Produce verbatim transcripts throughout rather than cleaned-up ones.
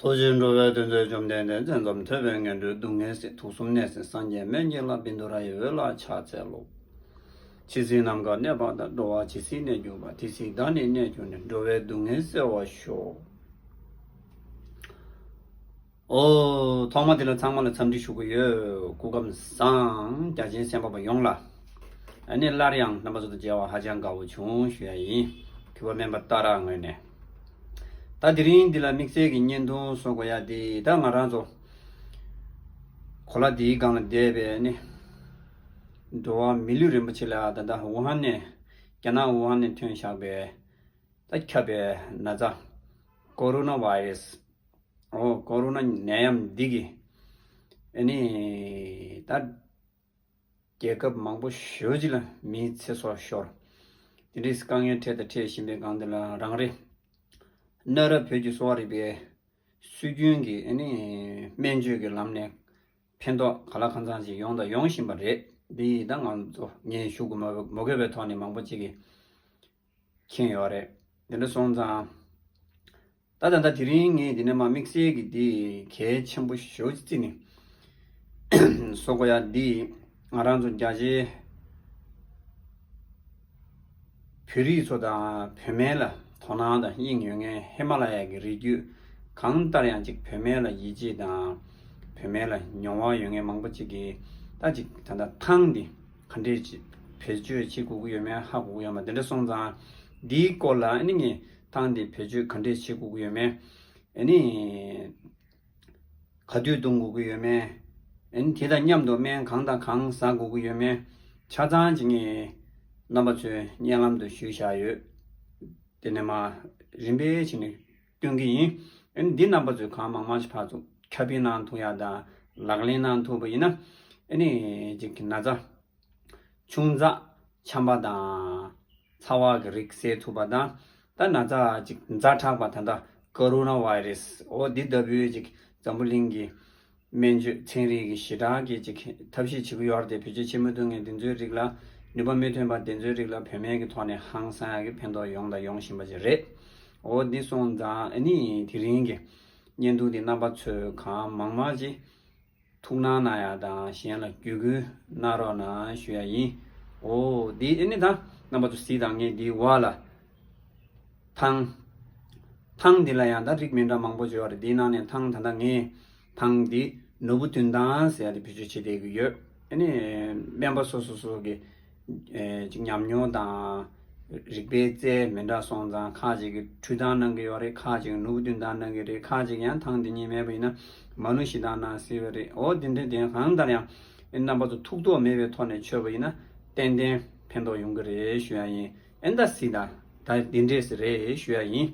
ཐུགས་རྗེ་འགྲོ་བའི་དོན་མཛད་བཅོམ་ལྡན་འདས། མཚན་ཙམ་ཐོས་པས་ངན་འགྲོའི་སྡུག་བསྔལ་སེལ། དུག་གསུམ་ནད་སེལ་སངས་རྒྱས་སྨན་གྱི་བླ། བཻ་ཌཱུརྱ་ཡི་འོད་ལ་ཕྱག་འཚལ་ལོ། ཇི་སྲིད་ནམ་མཁའ་གནས་པ་དང་། འགྲོ་བ་ཇི་སྲིད་གནས་གྱུར་པ། དེ་སྲིད་བདག་ནི་གནས་གྱུར་ནས། འགྲོ་བའི་སྡུག་བསྔལ་སེལ་བར་ཤོག། ཨོ། ཐོག་མ་དེ་ལ་ཚང་མ་ལ་འཚམས་འདྲི་ཞུ་གི་ཡོད། སྐུ་ཁམས་བཟང་། རྒྱ་ཆེན་སེམས་དཔའ་པ་ཡོངས་ལ། ཨ་ནི་སླར་ཡང་རྣམ་པ་ཚོ་དང་མཇལ་བ་ཧ་ཅང་དགའ་བོ་བྱུང་ཞུ་ཡ་ཡིན། གུས་པ་སྨན་པ་ཏཱ་ར་ངོས་ནས། ད་དེ་རིང་འདི་ལ་དམིགས་བསལ་གྱི་བརྙན་ཐུང་བཟོ་དགོས་ཡ་དེ། ད་ང་རང་ཚོ་གོ་ལ་འདིའི་སྒང་ལ་བསྡད་པའི་ནི་འགྲོ་བ་མི་ལུས་རིན་པོ་ཆེ་ལ། ད་ད་ཝུ་ཧན་ནས། རྒྱ་ནག་ཝུ་ཧན་ནས་ཐོན་བཞག་པའི། ད་ཁྱབ་པའི་ན་ཚ། ཀོ་རོ་ན་ཝའི་རེ་སི། ཨོ། ཀོ་རོ་ན་ནད་ཡམས་འདི་གིས་ཨ་ནི་ད་རྒྱལ་ཁབ་མང་པོ་ཞེ་པོ་ཅིག་ལ་མིའི་ཚེ་སྲོག་ཤོར། དེ་འདྲའི་དཀའ་ངལ་འཕྲད་དང་འཕྲད་བཞིན་པའི་སྒང་འདི་ལ། རང་རེ་གནའ་རབས་བོད་ཀྱི་གསོ་བ་རིག་པའི་སྲོལ་རྒྱུན་གྱི་ཨ་ནི་སྨན་བཅོས་ཀྱི་ལམ་ནས་ཕན་ཐོགས་ག་ལ་གང་འཚམ་ཞིག་ཡོང་དང་ཡོང་བཞིན་པ་རེད། འདི་ཡིས་ད་ང་ཚོ་ངས་ཞུ་དགོས་མ་མ་དགོས་པའི་ཐོག་ནས་མང་པོ་ཅིག་གིས་མཁྱེན་ཡོད་རེད། དེ་འདྲ་སོང་ཙང་། ད་ད་ལྟ་དེ་རིང་ངས་འདི་ནས་མ་དམིགས་བསལ་གྱི་འདི་གལ་ཆེན་པོ་ཞེ་པོ་ཅིག་བརྩིས་ནས་བཟོ་དགོས་ཡ་འདི། ང་རང་ཚོ་རྒྱ་ཆེའི་བོད་རིགས་ཚོ་དང་བོད་སྨན་ལ་དོ་སྣང་དང་དབྱིངས་ཡོད་མཁན། ཧི་མ་ལ་ཡ་གི་རི་རྒྱུད་གང་ལྟར་ཡང་ཅིག་བོད་སྨན་ལ་ཡིད་ཆེས་དང་བོད་སྨན་ལ་མྱོང་བ་ཡོད་མཁན་མང་པོ་ཅིག་གིས། ད་ཅིག་ད་ལྟ་ཐང་འདི་ག་འདྲས་ཅིག་བེད་སྤྱོད་བྱེད་དགོས་ཀྱི་ཡོད་མེད་ཧ་གོ་གི་ཡོད་མ། དེ་འདྲ་སོང་ཙང་འདིའི་སྐོར་ལ་ཨ་ནི་ངས་ཐང་འདི་བེད་སྤྱོད་ག་འདྲས་བྱེད་དགོས་ཀྱི་ཡོད་མེད། ཨ་ནི་ག་དུས་འཐུང་དགོས་ཀྱི་ཡོད་མེད། ཨ་ནི་དེ་དང་མཉམ་དུ་སྨན་གང་དང་གང་ཟ་དགོས་ཀྱི་ཡོད་མེད་ཆ་ཚང་ཅིག་ངས་རྣམ་པ་ཚོའི་སྙན་ལམ་དུ་ཞུས་བཞག་ཡོད། དེ་ནས་མ་རིམ་པས་བྱས་ནས་སྟོན་གྱི་ཡིན། ཨ་ནི་འདི་རྣམ་པ་ཚོས་གང་མང་མང་ཞིག་ཕར་ཚུར་ཁྱབ་སྤེལ་གནང་ཐུབ་ཡ་དང་ལག་ལེན་གནང་ཐུབ་པ་ཡིན་ན། ཨ་ནི་ཅིག་ན་ཚ། ཆུང་ཚ། ཆམ་པ་དང་། ཚ་བ་གི་རིགས་སེལ་ཐུབ་པ་དང་། ད་ན་ཚ་ཅིག་ཛ་དྲག་པ། ད་ལྟ་ཀོ་རོ་ན་ཝའི་རེ་སི། འོ་འདི་ལྟ་བུའི་ཅིག་འཛམ་བུ་གླིང་གི་སྨན་བཅོས་ཚན་རིག་གི་ཞེ་དྲག་གི་ཅིག་ཐབས་ཤེས་བྱེད་ཀྱི་ཡོད་རེད་དེ། བེད་སྤྱོད་བྱེད་མི་ཐུབ་མཁན་དེ་ཚོའི་རིགས་ལ། ནུས་པ་མི་ཐོན་པ་དེ་ཚོའི་རིགས་ལ་བོད་སྨན་གྱི་ཐོག་ནས་ཧང་སང་ཡག་གི་ཕན་ཐོགས་ཡོང་དང་ཡོང་བཞིན་པ་ཅིག་རེད། འོ་འདི་སོང་ཙང་ཨ་ནི་དེ་རིང་གི་བརྙན་ཐུང་འདི་རྣམ་པ་ཚོས་གང་མང་མང་ཅིག་ཐུགས་སྣང་གནང་ཡ་དང་གཞན་ལ་བརྒྱུད་སྐུལ་གནང་རོགས་གནང་ཞུ་ཡ་ཡིན། འོ་འདི་ཨ་ནི་ད་རྣམ་པ་ཚོ་གཟིགས་དང་། ངས་འདིའི་འོག་ལ་ཐང་། ཐང་འདི་ལ་ཡང་ད་རིགས་མི་འདྲ་མང་པོ་ཡོད་རེད། འདིའི་ནང་ནས་ཐང་། ད་ལྟ་ངས་ཐང་འདི་ནོར་བུ་བདུན་ཐང་ཟེར་ཡ་དེ་བེད་སྤྱོད་བྱེད་བསྡད་ཀྱི་ཡོད། ཨ་ནི་སྨན་པ་སོ་སོ་སོ་གི་ཨེ་ཅིག་ཉམས་མྱོང་དང་རིག་པའི་རྩལ་མི་འདྲ་སོང་ཙང་། ཁ་ཅིག་གིས་ཁྲུས་ཐང་གནང་གི་ཡོད་རེད། ཁ་ཅིག་གིས་ནོར་བུ་བདུན་ཐང་གནང་གི་རེད། ཁ་ཅིག་ཡང་ཐང་འདི་གཉིས་མེད་པ་ཡིན་ན་མ་ཎུ་བཞི་ཐང་གནང་སྲིད་པ་རེད། འོ་འདི་འདྲ་དེ་གང་ལྟར་ཡང་ཨེ་རྣམ་པ་ཚོ་ཐུགས་དོགས་མེད་པའི་ཐོག་ནས་མཆོད་པ་ཡིན་ན་ཏན་ཏན་ཕན་ཐོགས་ཡོང་གི་རེད་ཞུ་ཡ་ཡིན། ཨེ་ད་གཟིགས་དང་། ད་འདི་འདྲས་རེད་ཞུ་ཡ་ཡིན།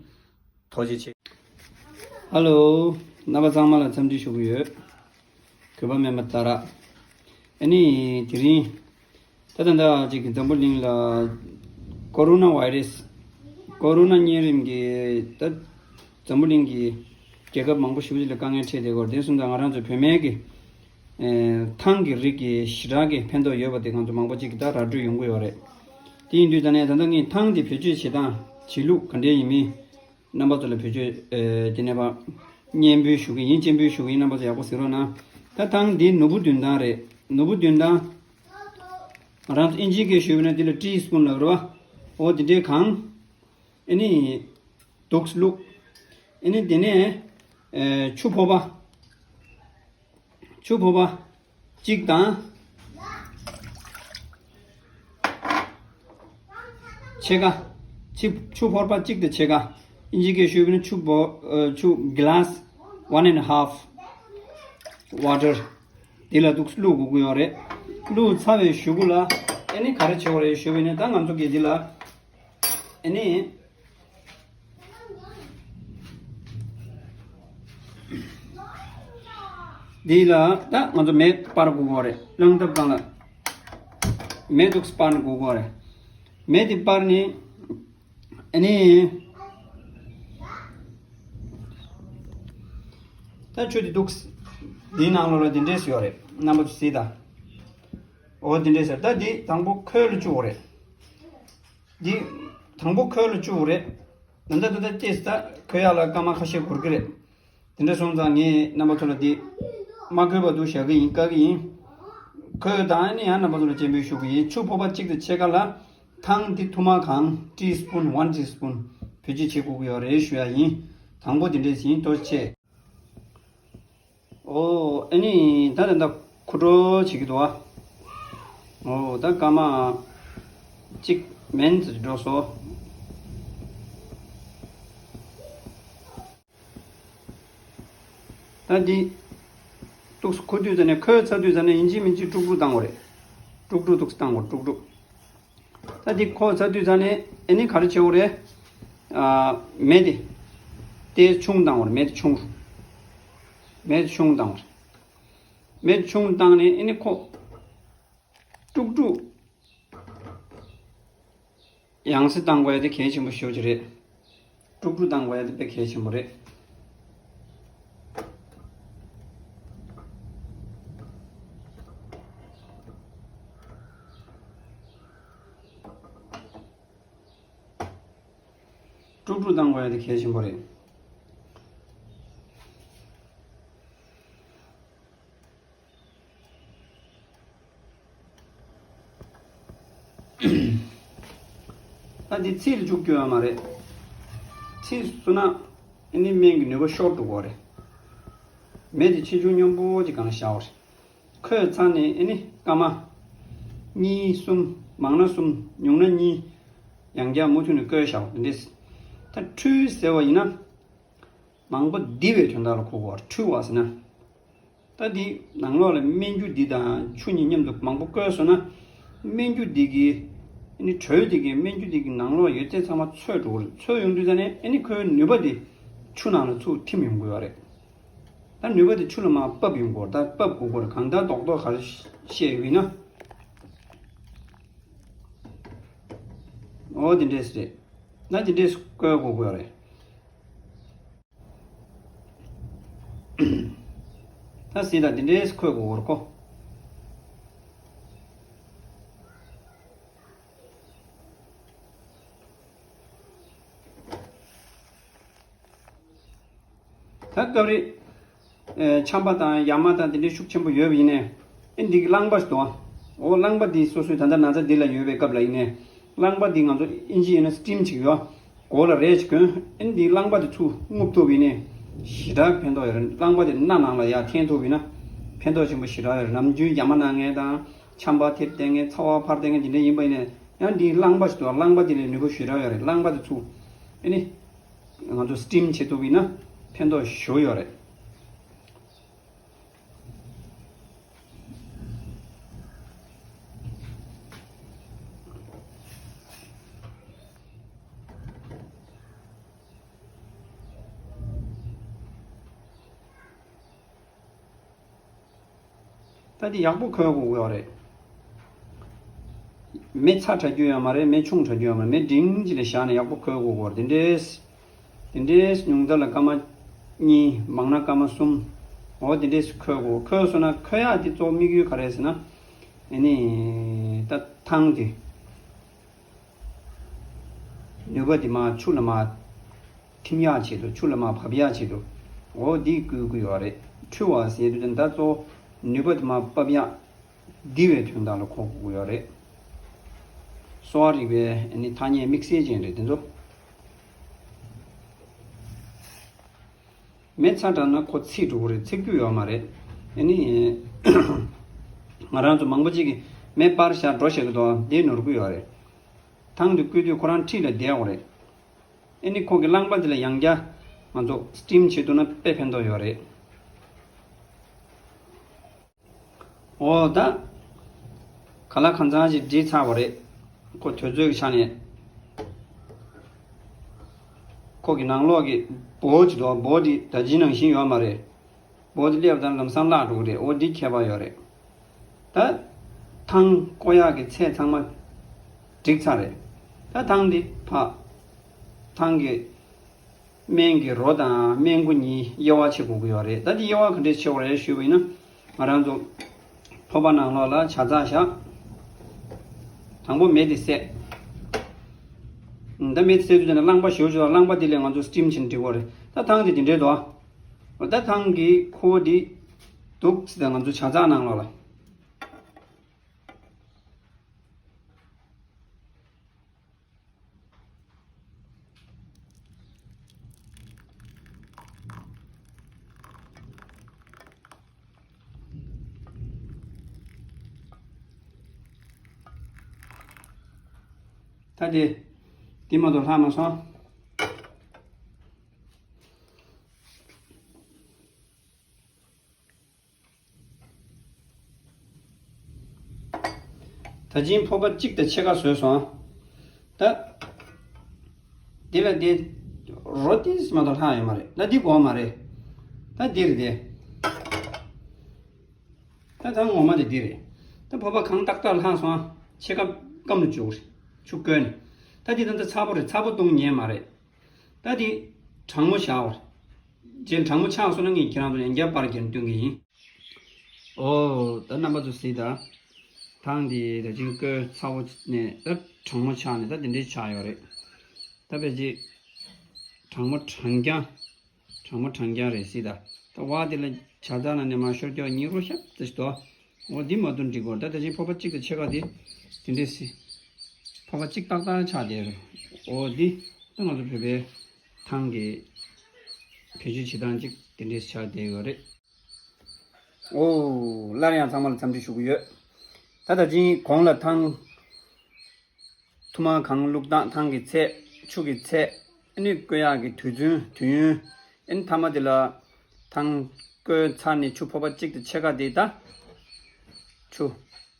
ཐུགས་རྗེ་ཆེ། ཧ་ལོ། རྣམ་པ་ཚང་མ་ལ་འཚམས་འདྲི་ཞུ་གི་ཡོད། གུས་པ་སྨན་པ་ཏཱ་ར། ཨ་ནི་དེ་རིང་ད་ད་ལྟ་ཅིག་འཛམ་བུ་གླིང་ལ་ཀོ་རོ་ན་ཝའི་རེ་སི། ཀོ་རོ་ན་གཉན་རིམས་ཀྱིས་ད་འཛམ་བུ་གླིང་གི་རྒྱལ་ཁབ་མང་པོ་ཞེ་པོ་ཅིག་ལ་དཀའ་ངལ་འཕྲད་བསྡད་ཡོད་རེད། དེ་སོང་ཙང་ང་རང་ཚོའི་བོད་སྨན་གྱི་ཨེ་ཐང་གི་རིགས་ཀྱི་ཞེ་དྲག་གི་ཕན་ཐོགས་ཡོད་པ་དེ་ང་ཚོ་མང་པོ་ཅིག་གིས་ད་ར་སྤྲོད་ཡོང་གི་ཡོད་རེད། དེ་ཡིན་དུས་ད་ནས་ད་ལྟ་ངས་ཐང་འདི་བེད་སྤྱོད་བྱེད་སྟངས་བྱེད་ལུགས་ག་འདྲས་ཡིན་མིན། རྣམ་པ་ཚོ་ལ་བེད་སྤྱོད་ཨེ་དེ་ནས་ཕར་སྙན་འབུལ་ཞུ་གི་ཡིན། སྤྱན་འབུལ་ཞུ་གི་ཡིན། རྣམ་པ་ཚོ་ཡག་པོ་གཟིགས་རོགས་གནང་། ད་ཐང་འདི་ནོར་བུ་བདུན་ཐང་རེད། ནོར་བུ་བདུན་ཐང་། ང་རང་ཚོ་ཨིན་ཇིའི་སྐད་ཞུས་པ་ན་འདི་ལ་ཊི་སི་པུན་ལབ་རེད་པ། འོ་འདི་འདྲས་གང་། ཨ་ནི་འདུག་སེ་བླུགས། ཨ་ནི་དེ་ནས་ཨེ་ཆུ་ཕོར་པ། ཆུ་ཕོར་པ་གཅིག་དང་། ཕྱེད་ཀ། ཆུ་ཆུ་ཕོར་པ་གཅིག་དང་ཕྱེད་ཀ། ཨིན་ཇི་སྐད་ཞུས་པ་ན་ཆུ་བོ་ཨ་ཆུ་གི་ལཱ་སི་one and a half water། དེ་ལ་འདུག་སེ་བླུགས་དགོས་ཀྱི་ཡོད་རེད། བླུགས་ཚར་བའི་གཞུག་གུ་ལ་ཨ་ནི་ག་རེ་བྱེད་དགོས་རེད་ཞུས་པ་ན། ད་ང་ཚོ་གིས་འདི་ལ་ཨ་ནི། འདི་ལ་ད་ང་ཚོ་མེ་སྤར་དགོས་ཀྱི་རེད། རླངས་ཐབ་སྒང་ལ་མེ་འདུག་སེ་སྤར་ནས་དགོས་ཀྱི་རེད། མེ་འདི་སྤར་ནས་ཨ་ནི་ད་ཆུ་འདི་འདུག་སེ་འདིའི་ནང་ལོགས་ལ་འདི་འདྲས་ཡོད་རེད། རྣམ་པ་ཚོ་གཟིགས་དང་། འོ་འདི་འདྲས་ཟེར། ད་འདི་དང་པོ་ཁོལ་ལ་བཅུག་དགོས་རེད། འདི་དང་པོ་ཁོལ་ལ་བཅུག་དགོས་རེད། ད་ལྟ་ད་ལྟ་ལྟས་ད་ཁོལ་ཡག་ལ་སྐར་མ་ཁ་ཤས་འགོར་གི་རེད། དེ་འདྲ་སོང་ཙང་ངས་རྣམ་པ་ཚོ་ལ་འདི་མ་འཁོལ་བར་དུ་བཞག་གི་ཡིན། བཀག་གི་ཡིན། འཁོལ་དང་ནི་ཡང་རྣམ་པ་ཚོ་ལ་སྤྱན་འབུལ་ཞུ་གི་ཡིན། ཆུ་ཕོར་པ་གཅིག་དང་ཕྱེད་ཀ་ལ་ཐང་འདི་ཐུར་མ་གང་tea spoon, one tea spoon བེད་སྤྱོད་བྱེད་དགོས་ཀྱི་ཡོད་རེད་ཞུ་ཡ་ཡིན། དང་པོ་འདི་འདྲས་ཡིན། ཐུགས་རྗེ་ཆེ། ཨོ་ཨ་ནི་ད་ད་ད་ཁུ་ཁྲོ་བྱེད་ཀྱི་འདུག་ཨ། ཨོ་ད་སྐར་མ་གཅིག་མན་ཙམ་འགྲོ་སོང་། ད་འདི་ཏོག་ཙམ་ཁུ་དུས་ཙ་ནས་ཁོལ་ཚར་དུས་ཙ་ནས་ཡིན་གཅིག་མིན་གཅིག་དཀྲུག་དཀྲུག་བཏང་དགོས་རེད། དཀྲུག་དཀྲུག་ཏོག་ཙམ་བཏང་དགོས་དཀྲུག་དཀྲུག་ད་འདི་ཁོལ་ཚར་དུས་ཙ་ནས་ཨ་ནི་ག་རེ་བྱེད་དགོས་རེད། ཨ། མེ་དེ་དེ་ཆུང་བཏང་དགོས་རེད། མེ་དེ་ཆུང་རུ། མེ་དེ་ཆུང་བཏང་དགོས་རེད། མེ་དེ་ཆུང་བཏང་ནས་ཨ་ནི་ཁོ་དཀྲུག་དཀྲུག་ཡང་སེ་བཏང་དགོས་ཡ་དེ་གལ་ཆེན་པོ་ཞེ་པོ་ཅིག་རེད། དཀྲུག་དཀྲུག་བཏང་དགོས་ཡ་དེ་དཔེ་གལ་ཆེན་པོ་རེད། དཀྲུག་དཀྲུག་བཏང་དགོས་ཡ་དེ་གལ་ཆེན་པོ་རེད། ད་འདི་ཚིལ་བཅུག་རྒྱུ་ཡོད་མ་རེད། ཚིལ་བསུ་ན་ཨ་ནི་སྨན་གྱི་ནུས་པ་ཤོར་འགྲོ་གི་རེད། མེ་དེ་ཆེ་ཆུང་སྙོམས་པོ་ཅིག་སྒང་ལ་བཞག་པ་རེད། ཁོལ་ཚར་ནས་ཨ་ནི་སྐར་མ་གཉིས་གསུམ། མང་ན་གསུམ། ཉུང་ན་གཉིས། ཡང་བསྐྱར་མུ་མཐུད་ནས་བསྐོལ་བཞག་པ་འདི་འདྲས། ད་འཁྲུལ་ཟེར་བ་ཡིན་ན། མང་པོ་བསྡུས་པའི་དོན་དག་ལ་གོ་དགོས། འཁྲུལ་བ་ཟེར་ན། ད་འདི་ནང་ལོགས་ལ་སྨན་རྒྱུ་འདི་དང་ཆུ་གཉིས་མཉམ་དུ་མང་པོ་བསྐོལ་སོང་ན། སྨན་རྒྱུ་འདི་གི་ཨ་ནི་དྲོད་འདི་གི་སྨན་རྒྱུ་འདི་གི་ནང་ལོགས་ཡོད་ཚད་ཚང་མ་ཚོས་འགྲོ་གི་རེད། ཚོས་ཡོང་དུས་ཙ་ནས་ཨ་ནི་ཁོའི་ནུས་པ་འདི་ཆུ་ནང་ལ་ཚུར་ཐིམ་ཡོང་གི་ཡོད་རེད། ད་ནུས་པ་འདི་ཆུ་ལ་མར་ཕབ་ཡོང་གི་ཡོད་རེད། ད་ཕབ་དགོས་ཀྱི་ཡོད་རེད། གང་ལྟར་རྡོག་རྡོག་ག་རེ་བཤད་ཡོད་ན། འོ་དེ་འདྲས་རེད། ད་དེ་འདྲས་བསྐོལ་དགོས་ཀྱི་ཡོད་རེད། ད་སྲིད་ལ་དེ་འདྲས་ཁོལ་དགོས་རེད་ཁོ། ད་སྐབས་རེ་ཨེ་ཆམ་པ་དང་ཡ་མ་དང་དེ་འདྲའི་ཤུགས་ཆེན་པོ་ཡོད་པ་ཡིན་ནའི། ཨེ་འདི་གི་རླངས་པ་ཞིག་འདུག་ཨ། འོ་རླངས་པ་འདི་སོ་སོའི་ད་ལྟ་ན་ཚ་འདི་ལ་ཡོད་པའི་སྐབས་ལ་ཡིན་ནའི། རླངས་པ་འདི་ང་ཚོ་ཨིན་ཇི་ཡིན་ན་སི་ཊིམ་ཅིག་ཡོད། མགོ་ལ་རས་ཅིག་གོན། ཨེ་འདི་རླངས་པ་འདི་ཚུར་རྔུབ་ཐུབ་པ་ཡིན་ནའི་ཞེ་དྲག་ཕན་ཐོགས་ཡོད་རེད། རླངས་པ་འདི་སྣ་ནང་ལ་ཡར་འཐེན་ཐུབ་པ་ཡིན་ན་ཕན་ཐོགས་ཆེན་པོ་ཞེ་དྲག་ཡོད་རེད། ནམ་རྒྱུན་ཡ་མ་ན་མཁན་དང་ཆམ་པ་ཐེབས་བསྡད་མཁན། ཚ་བ་འཕར་བསྡད་མཁན་དེ་འདྲ་ཡིན་པ་ཡིན་ནའི་ཡང་འདིའི་རླངས་པ་ཞིག་འདུག་རླངས་པ་འདི་ལ་ནུས་པ་ཞེ་དྲག་ཡོད་རེད། རླངས་པ་འདི་ཚུར་ཨེ་ནི་ང་ཚོ་སི་ཊིམ་བྱེད་ཐུབ་པ་ཡིན་ན་ཕན་ཐོགས་ཞེ་པོ་ཡོད་རེད། ད་འདི་ཡག་པོ་ཁོལ་དགོས་ཀྱི་ཡོད་རེད། མེ་ཚ་དྲགས་རྒྱུ་ཡོད་མ་རེད། མེ་ཆུང་དྲགས་རྒྱུ་ཡོད་མ་རེད། མེ་འབྲིང་ཅིག་ལ་བཞག་ནས་ཡག་པོ་ཁོལ་དགོས་ཀྱི་ཡོད་རེད། དེ་འདྲས། དེ་འདྲས་ཉུང་མཐའ་ལ་སྐར་མ་གཉིས། མང་ན་སྐར་མ་གསུམ། འོ་དེ་འདྲས་ཁོལ་དགོས། ཁོལ་སོང་ན་ཁོལ་ཡག་དེ་གཙོ་བོ་དམིགས་ཡུལ་ག་རེ་རེད་ཟེར་ན། ཨ་ནི་ད་ཐང་དེ་ནུས་པ་དེ་མར་ཆུ་ལ་མར་ཐིམ་ཡག་ཆེད་དུ། ཆུ་ལ་མར་བབས་ཡག་ཆེད་དུ། འོ་འདི་བསྐུལ་གྱི་ཡོད་རེད། འཁྲུལ་བ་ཟེར་དུས་ད་གཙོ་བོ་ནུས་པ་དེ་མར་བབས་ཡག་འདི་བའི་དོན་དག་ལ་གོ་དགོས་ཀྱི་ཡོད་རེད། གསོ་བ་རིག་པའི་ཨ་ནི་ཐ་སྙད་དམིགས་བསལ་ཅན་རེད་དེ་ཚོ། མེ་ཚ་དྲགས་ན་ཁོ་ཚིག་འགྲོ་གི་རེད། ཚིག་རྒྱུ་ཡོད་མ་རེད། ཨ་ནི་ང་རང་ཚོ་མང་པོ་ཅིག་གིས་མེ་སྤར་བཞག་འགྲོ་བཞག་གི་འདུག་འདི་ནོར་གི་ཡོད་རེད། ཐང་དུ་བསྐུལ་དུས་ཁོ་རང་འཁྲིས་ལ་བསྡད་དགོས་རེད། ཨ་ནི་ཁོ་གི་རླངས་པ་འདི་ལ་ཡང་བསྐྱར་ང་ཚོ་སི་ཊིམ་བྱེད་ཐུབ་ན་དཔེ་ཕན་ཐོགས་ཡོད་རེད། འོ་ད། ག་ལ་གང་འཚམ་ཞིག་བསྒྲིལ་ཚར་བ་རེད། ཁོ་དུས་ཚོད་ཀྱི་ཆ་ནས། ཁོ་གི་ནང་ལོགས་ཀྱི་བོ་ཅིག་འདུག་བོ་འདི་ད་ཅི་ནང་བཞིན་ཡོད་མ་རེད། བོ་འདི་སླེབས་དང་ལམ་སང་བརླག་འགྲོ་གི་རེད། འོ་འདི་ཁྱད་པར་ཡོད་རེད། ད། ཐང་བསྐོ་ཡག་གི་ཚད་ཚང་མ་འགྲིག་ཚར་རེད། ད་ཐང་འདི་ཕ། ཐང་གི་སྨན་གྱི་རོ་དང་སྨན་མགོ་གཉིས་དབྱེ་བ་ཕྱེ་དགོས་ཀྱི་ཡོད་རེད། ད་འདི་དབྱེ་བ་ག་འདྲས་ཕྱེ་དགོས་རེད་ཞུས་པ་ཡིན་ན། ང་རང་ཚོ་ཕོར་པ་ནང་ལོགས་ལ་ཇ་ཚགས་བཞག་དང་པོ་མེ་དེ་བསད། ད་མེ་དེ་བསད་དུས་ཙ་ན་རླངས་པ་ཞེ་པོ་ཅིག་འདུག་རླངས་པ་དེ་ལས་ང་ཚོ་སི་ཊིམ་བྱས་ནས་འགྲིག་གི་རེད། ད་ཐང་དེ་དེ་འདྲས་འདུག་ད་ཐང་གི་ཁོ་འདི་འདུག་ཟེར་ད་ང་ཚོ་ཇ་ཚགས་ནང་ལོགས་ལ། ད་དེ་དེ་མ་གཏོགས་ལྷག་མ་སོང་། ད་ཅིང་ཕོར་པ་གཅིག་དང་ཕྱེད་ཀ་བཟོས་སོང་། ད། འདི་ལ་འདི། རོ་ཏིས་མ་གཏོགས་ལྷག་ཡོད་མ་རེད། ད་འདི་དགོས་མ་རེད། ད་འདི་རེད་དེ། ད་ད་ངོ་མ་དེ་འདི་རེད། ད་ཕོར་པ་གང་ཏག་ཏག་ལྷག་སོང་། ཕྱེད་ཀ་སྐམ་རུ་བཅུག་རེད། ཆུ་བསྐོལ་ནས། ད་འདི་ད་ད་ཚ་པོ་རེད། ཚ་པོ་བཏུང་ཉན་མ་རེད། ད་འདི་གྲང་མོ་བཞག་བར། རྗེས་གྲང་མོ་ཆགས་སོང་ན་ངས་ཁྱེད་རང་ཚོ་ལ་ཡང་བསྐྱར་པར་གྱིས་སྟོན་གྱི་ཡིན། ཨོ། ད་རྣམ་པ་ཚོ་གཟིགས་དང་། ཐང་འདི་ད་ཅིང་བསྐོལ་ཚ་པོ་ནས་ད་གྲང་མོ་ཆགས་ནས་ད་འདི་འདྲའི་ཆགས་ཡོད་རེད། ད་ཕལ་ཆེར་གྲང་མོ་གྲང་རྐྱང་། གྲང་མོ་གྲང་རྐྱང་རེད་གཟིགས་དང་། ད་བ་འདི་ལ་ཇ་ཚགས་ནང་ནས་མར་ཤོར་རྒྱག་ཉིན་རོ་ཤབ་ཙམ་ཞིག་འདུག་ཨོ། འདི་མ་གཏོགས་འགྲིག་གོ་ད་ད་ཅིང་ཕོར་པ་གཅིག་དང་ཕྱེད་ཀ་འདི་དེ་འདྲས་སི། ཕོར་པ་གཅིག་ཏག་ཏག་ཆགས་བསྡད་རེད། ཨོ་འདི་ད་ང་ཚོ་བོད་པའི་ཐང་གི་བེད་སྤྱོད་བྱེད་སྟངས་གཅིག་དེ་འདྲས་ཆགས་བསྡད་ཡོད་རེད། ཨོ། སླར་ཡང་ཚང་མ་ལ་འཚམས་འདྲི་ཞུ་གི་ཡོད། ད་ད་ཅིང་གོང་ལ་ཐང་། ཐུར་མ་གང་བླུགས་སྟངས། ཐང་གི་ཚད། ཆུ་གི་ཚད། ཨ་ནི་བསྐོལ་ཡག་གི་དུས་ཚོད། དུས་ཡུན། ཨ་ནི་མཐའ་མ་དེ་ལ་ཐང་བསྐོལ་ཚར་ནས་ཆུ་ཕོར་པ་གཅིག་དང་ཕྱེད་ཀ་དེ་ད་ཆུ།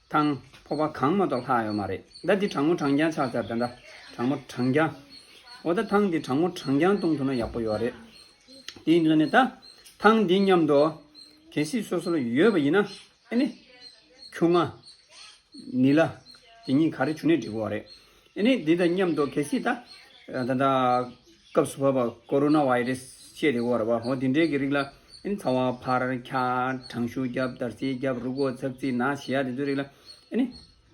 ཐང་ཕོར་པ་གང་མ་གཏོགས་ལྷག་ཡོད་མ་རེད། ད་འདི་གྲང་མོ་གྲང་རྐྱང་ཆགས་ཚར། ད་ད་གྲང་མོ་གྲང་རྐྱང་། འོ་ད་ཐང་འདི་གྲང་མོ་གྲང་རྐྱང་བཏུང་ཐུབ་ན་ཡག་པོ་ཡོད་རེད། དེ་ཡིན་དུས་ནས་ད་ཐང་འདི་མཉམ་དུ་གལ་སྲིད་སོ་སོ་ལ་ཡོད་པ་ཡིན་ན། ཨ་ནི། ཁྱུང་ང་། ནི་ལ། དེ་གཉིས་ག་རེ་བྱུང་ནས་འགྲིག་གི་རེད། ཨ་ནི་འདི་དང་མཉམ་དུ་གལ་སྲིད་ད། ད་ལྟ་སྐབས་སུ་བབས་པ་ཀོ་རོ་ན་བྷའི་རེ་སི་བཤད་རེད་གོ་ར་བ། འོ་དེ་འདྲའི་གི་རིགས་ལ་ཨ་ནི་ཚ་བ་འཕར་འཁྱག་གྲང་ཤུགས་རྒྱབ་འདར་སིལ་རྒྱབ་རུས་ཁོག་ཚབ་ཚིག་ན་ཞི་ཡ་དེ་ཚོའི་རིགས་ལ་ཨ་ནི་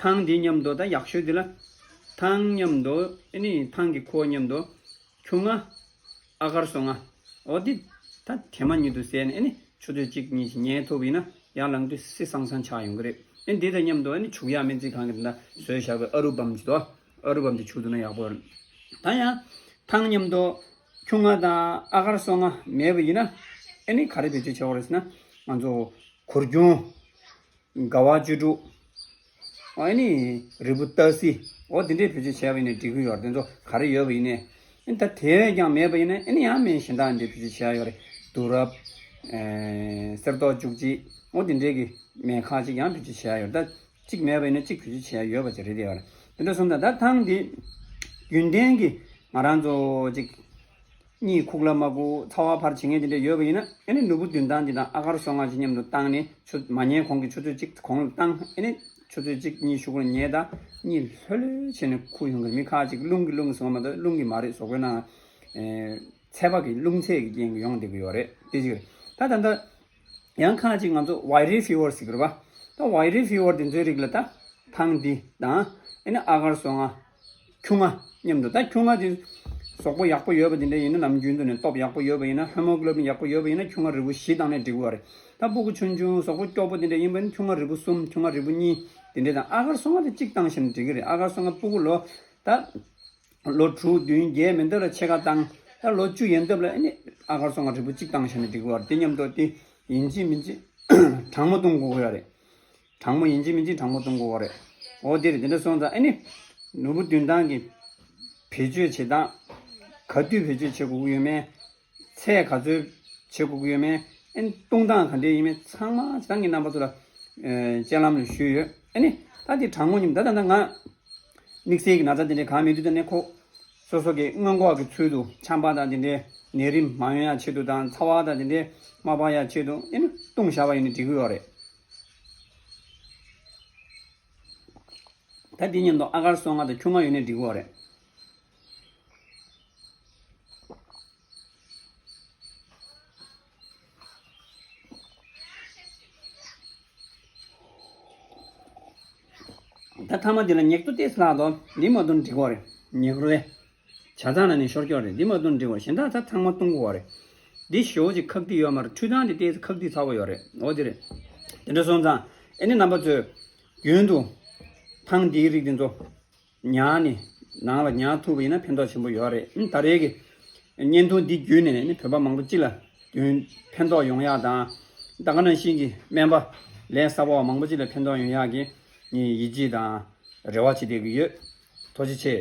ཐང་འདི་མཉམ་དུ་ད་ཡག་ཤོས་འདི་ལ་ཐང་མཉམ་དུ་ཨ་ནི་ཐང་གི་ཁུ་བ་མཉམ་དུ། ཁྱུང་ང་། ཨ་གར་སོ་ང་། འོ་འདི། ད་ཐེངས་མ་ཉིད་དུ་བཟས་ནས་ཨ་ནི་ཆུ་ཚོད་གཅིག་གཉིས་ཤིག་ཉལ་ཐུབ་པ་ཡིན་ན་ཡར་ལངས་དུས་སི་སང་སང་ཆགས་ཡོང་གི་རེད། ཨ་ནི་འདི་དང་མཉམ་དུ་ཨ་ནི་བྱུག་ཡག་སྨན་རྩིས་ཁང་གི་དེ་འདྲ་བཟོས་བཞག་པའི་ཨ་རུ་བམ་ཅིག་འདུག་ཨ་རུ་བམ་དེ་བྱུག་ཐུབ་ན་ཡག་པོ་རེད། ད་ཡང་ཐང་མཉམ་དུ་ཁྱུང་ང་དང་ཨ་གར་སོ་ང་མེད་པ་ཡིན་ན་ཨ་ནི་ག་རེ་བེད་སྤྱོད་བྱེད་དགོས་རེད་ཟེར་ན། ང་ཚོ་གུར་ཆུང་། དགའ་བ་བཅུ་དྲུག་ཨ་ནི་རིལ་བུ་ཏ་སི། འོ་དེ་འདྲའི་བེད་སྤྱོད་བྱས་པ་ཡིན་ན་འགྲིག་གི་ཡོད་རེད། དེ་ཚོ་ག་རེ་ཡོད་པ་ཡིན་ནའི། ཨ་ནི་ད་དེ་བས་ཀྱང་མེད་པ་ཡིན་ན་ཨ་ནི་ཡང་སྨན་གཞན་དག་འདྲའི་བེད་སྤྱོད་བྱས་ཡོད་རེད། དུག་རབ། ཨེ། གསེར་མདོག་བཅུ་གཅིག་འོ་དེ་འདྲའི་གི་སྨན་ཁག་ཅིག་ཡང་བེད་སྤྱོད་བྱས་ཡོད་རེད། ད་གཅིག་མེད་པ་ཡིན་ན་གཅིག་བེད་སྤྱོད་བྱས་ཡོད་པ་ཅིག་རེད་དེ་ཡོད་རེད། དེ་འདྲ་སོང་ཙང་ད་ཐང་འདི་རྒྱུན་ལྡན་གི་ང་རང་ཚོ་ཅིག་གཉིད་ཁུག་ལ་མ་ཁུག་ཚ་བ་འཕར་བྱེད་མཁན་དེ་འདྲ་ཡོད་པ་ཡིན་ན། ཨ་ནི་ནོར་བུ་བདུན་ཐང་འདི་དང་ཨ་གར་སོ་ལྔ་ཅིག་མཉམ་དུ་བཏང་ནས་ཆུ་མ་ཉལ་གོང་གི་ཆུ་ཚོད་གཅིག་གོང་ལ་བཏང་། ཨ་ནི་ཆུ་ཚོད་གཅིག་གཉིས་གཞུག་ལ་ཉལ་ད་གཉིད་ལྷོད་ལྷོད་བྱས་ནས་ཁུག་ཡོང་གི། མི་ཁ་ཅིག་རླུང་གིས་རླུང་གིས་ཟེར་བ་མ་གཏོགས་རླུང་གིས་མ་རེད། གཟུགས་པོའི་ནང་ཚད་པ་གི་རླུང་ཚད་ཀྱི་རྐྱེན་གྱིས་ཡོང་བསྡད་ཀྱི་ཡོད་རེད། དེ་ཅིག་རེད། ད་ད་ལྟ་ཡང་ཁ་ཅིག་ང་ཚོ་ཝའི་རལ་ཕི་བར་ཟེར་གི་རེད་པ། ད་ཝའི་རལ་ཕི་བར་དེ་ཚོའི་རིགས་ལ་ད་ཐང་འདི་དང་ཨ་ནི་ཨ་གར་སོ་ལྔ། ཁྱུང་ང་མཉམ་དུ། ད་ཁྱུང་ང་དེ་གཟུགས་པོ་ཡག་པོ་ཡོད་པ་དེ་འདྲ་ཡིན་ན། ནམ་རྒྱུན་དུ་ནས་སྟོབས་ཡག་པོ་ཡོད་པ་ཡིན་ན། ཧེ་མོ་གློ་བིན་ཡག་པོ་ཡོད་པ་ཡིན་ན་ཁྱུང་ང་རིལ་བུ་བཞི་བཏང་ནས་འགྲིག་གི་རེད། ད་ཕྲུ་གུ་ཆུང་ཆུང་གཟུགས་པོ་སྐྱོ་པོ་དེ་འདྲ་ཡིན་པ་ཡིན་ན་ཁྱུང་ང་རིལ་བུ་གསུམ། ཁྱུང་ང་རིལ་བུ་གཉིས་དེ་འདྲ་དང་། ཨ་གར་སོ་ལྔ་དེ་གཅིག་བཏང་བཞག་ན་འགྲིག་གི་རེད། ཨ་གར་སོ་ལྔ་ཕྲུ་གུ་ལོ་ད་ལོ་དྲུག་བདུན་བརྒྱད་མན་འདབ་ལ་ཕྱེད་ཀ་བཏང་། ད་ལོ་བཅུ་ཡན་འདབ་ལ་ཨ་ནི་ཨ་གར་སོ་ལྔ་རིལ་བུ་གཅིག་བཏང་བཞག་ན་འགྲིག་གི་རེད། དེ་མཉམ་དུ་དེ་ཡིན་གཅིག་མིན་གཅིག་གྲང་མོ་བཏུང་དགོས་ཀྱི་ཡོད་རེད། གྲང་མོ་ཡིན་གཅིག་མིན་གཅིག་གྲང་མོ་བཏུང་དགོས་ཀྱི་རེད། འོ་དེ་རེད། དེ་འདྲ་སོང་ཙང་ཨ་ནི་ནོར་བུ་བདུན་ཐང་གི་བེད་སྤྱོད་བྱེད་སྟངས། ག་དུས་བེད་སྤྱོད་བྱེད་དགོས་ཀྱི་ཡོད་མེད། ཚད་ག་ཚོད་བྱེད་དགོས་ཀྱི་ཡོད་མེད། ཨ་ནི་བཏུང་སྟངས་ག་འདྲས་ཡིན་མིན་ཚང་མ་ད་ངས་རྣམ་པ་ཚོ་ལ་ཨེ་སྤྱན་ལམ་ལ་ཞུས་ཡོད། ཨ་ནི་ད་དེ་གྲང་མོ་ཉིན་ད་ད་ད་ང་དམིགས་བསལ་གྱི་ན་ཚ་དེ་འདྲས་གང་མེད་དུས་ད་ནས་ཁོ་སོ་སོ་གི་སྔོན་འགོག་གི་ཚུལ་དུ་ཆམ་པ་དང་དེ་འདྲའི་ནད་རིམས་མ་ཡོང་ཡ་ཆེད་དུ་དང་། ཚ་བ་དང་དེ་འདྲའི་མ་སྤར་ཡ་ཆེད་དུ་ཨ་ནི་བཏུང་བཞག་པ་ཡིན་ན་འགྲིག་གི་ཡོད་རེད། ད་འདི་མཉམ་དུ་ཨ་གར་སོ་ལྔ་དང་ཁྱུང་ང་ཡོད་ནའི་འགྲིག་གི་རེད། ད་ཐ་མ་འདི་ལ་ཉེག་ཏུ་ཏོག་ཙམ་ལྷག་འདུག་འདི་མ་བཏུང་འགྲིག་གི་རེད། ཉེག་རུ་རེད། ཇ་ཚང་ནང་ནས་ཤོར་ཀྱོག་རེད། འདི་མ་བཏུང་འགྲིག་གི་རེད། གཞན་དག་ད་ཚང་མ་བཏུང་དགོས་པ་རེད། འདི་ཞེ་པོ་ཅིག་ཁག་ཏིག་ཡོད་མ་རེད། འཕྲུལ་ཐང་འདི་ཏོག་ཙམ་ཁག་ཏིག་ཚ་པོ་ཡོད་རེད། འོ་དེ་རེད། དེ་འདྲ་སོང་ཙང་ཨ་ནི་རྣམ་པ་ཚོས་རྒྱུན་དུ་ཐང་འདིའི་རིགས་འདི་ཚོ་ཉར་ནས་ནང་ལ་ཉར་ཐུབ་པ་ཡིན་ན་ཕན་ཐོགས་ཆེན་པོ་ཡོད་རེད། ཨ་ནི་ད་རེས་ཀྱི་བརྙན་ཐུང་འདི་བརྒྱུད་ནས་ནི་བོད་པ་མང་པོ་ཅིག་ལ་དོན་ཕན་ཐོགས་ཡོང་ཡག་དང་། ད་ག་ནང་བཞིན་གྱི་སྨན་པ་ལས་གསར་པ་བ་མང་པོ་ཅིག་ལ་ཕན་ཐོགས་ཡོང་ཡག་གི་ངས་ཡིད་ཆེས་དང་རེ་བ་བྱེད་བསྡད་ཀྱི་ཡོད། ཐུགས་རྗེ་ཆེ།